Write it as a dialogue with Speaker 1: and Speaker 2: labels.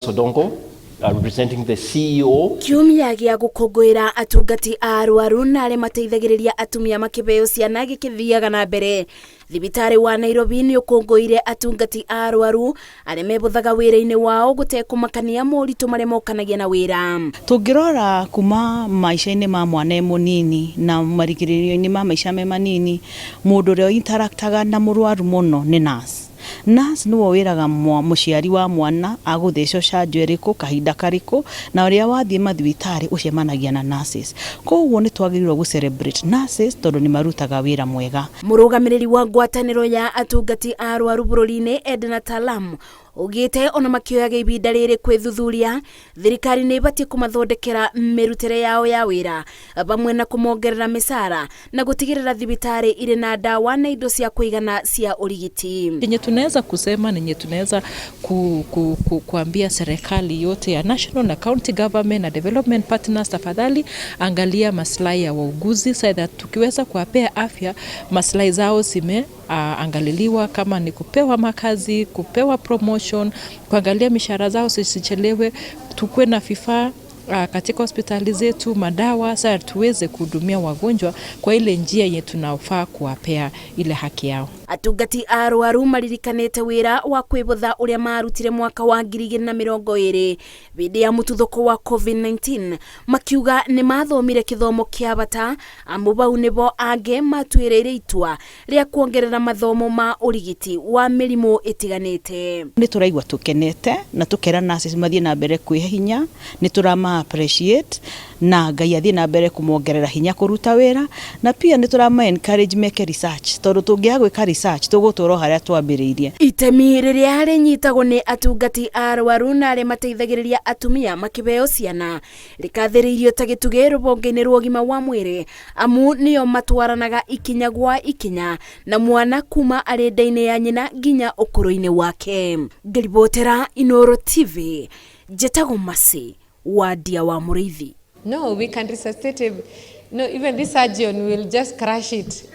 Speaker 1: Odongo, representing the CEO.
Speaker 2: Kiumia gĩa gũkũngũĩra atungati a arwaru na arĩa mateithagĩrĩria atumia makĩheo ciana gĩkĩthiaga na mbere. Thibitarĩ wa Nairobi nĩ ũkũngũĩire atungati a arwaru arĩa mebothaga wĩra-inĩ wao gũtekũmakania moritũ marĩa mokanagia na wĩra.
Speaker 3: Tũngĩrora kuma maica-inĩ ma mwana e mũnini na marigĩrĩrio-inĩ ma maica me manini, mũndũ ũrĩa interactaga na mũrwaru mũno nĩ nurse. Nurse nĩwe wĩraga mũciari wa mwana agũthecwo canjo ĩrĩkũ, kahinda karĩkũ, na ũrĩa wathiĩ mathibitarĩ ũcemanagia na nurses. Koguo nĩ twagĩrĩirwo gũ celebrate nurses tondũ nĩ marutaga wĩra mwega.
Speaker 2: Mũrũgamĩrĩri wa ngwatanĩro ya atungati a arwaru bũrũri-inĩ, Edna Talam, augĩte ona makĩoyaga ihinda rĩrĩ kwĩthuthuria, thirikari nĩ ĩbatiĩ kũmathondekera mĩrutĩre yao ya wĩra vamwe na kũmongerera mĩcara na gũtigĩrĩra thibitarĩ irĩ na ndawa na indo cia kũigana cia ũrigiti.
Speaker 4: Yenye tunaweza kusema, nenye tunaweza kuambia serikali yote ya national na county government na development partners, tafadhali angalia maslahi ya wauguzi so that tukiweza kuwapea afya, maslahi zao zime angaliliwa, kama ni kupewa makazi, kupewa promotion, kuangalia mishahara zao zisichelewe, tukuwe na vifaa katika hospitali zetu, madawa, sasa tuweze kuhudumia wagonjwa kwa ile njia yenye tunafaa kuwapea ile haki yao.
Speaker 2: Atungati a arwaru maririkanĩte wĩra wa kwĩbotha ũrĩa marutire mwaka wa 2020 hĩndĩ ya mũtuthũko wa COVID-19, makiuga nĩ mathomire kĩthomo kĩa bata, amu bau nĩbo angĩ matuĩrĩire itua rĩa kuongerera mathomo ma ũrigiti wa mĩrimũ ĩtiganĩte.
Speaker 3: Nĩ tũraigua tũkenete na tũkera nurses mathiĩ na mbere kwĩhe hinya, nĩ tũrama appreciate na Ngai athiĩ na mbere kũmongerera hinya kũruta wĩra, na pia nĩ tũrama encourage meke research, tondũ tũngĩaga gwĩka research tũgũtũra o harĩa twambĩrĩirie.
Speaker 2: Itemi rĩrĩa rĩnyitagwo nĩ atungati a arwaru na arĩa mateithagĩrĩria atumia makĩheo ciana rĩkathĩrĩirio ta gĩtugĩ rũhonge-inĩ rwa ũgima wa mwĩrĩ, amu nĩo matwaranaga ikinya gwa ikinya na mwana kuma arĩ nda-inĩ ya nyina nginya ũkũrũ-inĩ wake. Ngĩribotera Inoro TV, njĩtagwo Mercy Wandia wa Mũrĩithi.
Speaker 5: No, we can resuscitate him. No, even this surgeon will just crush it.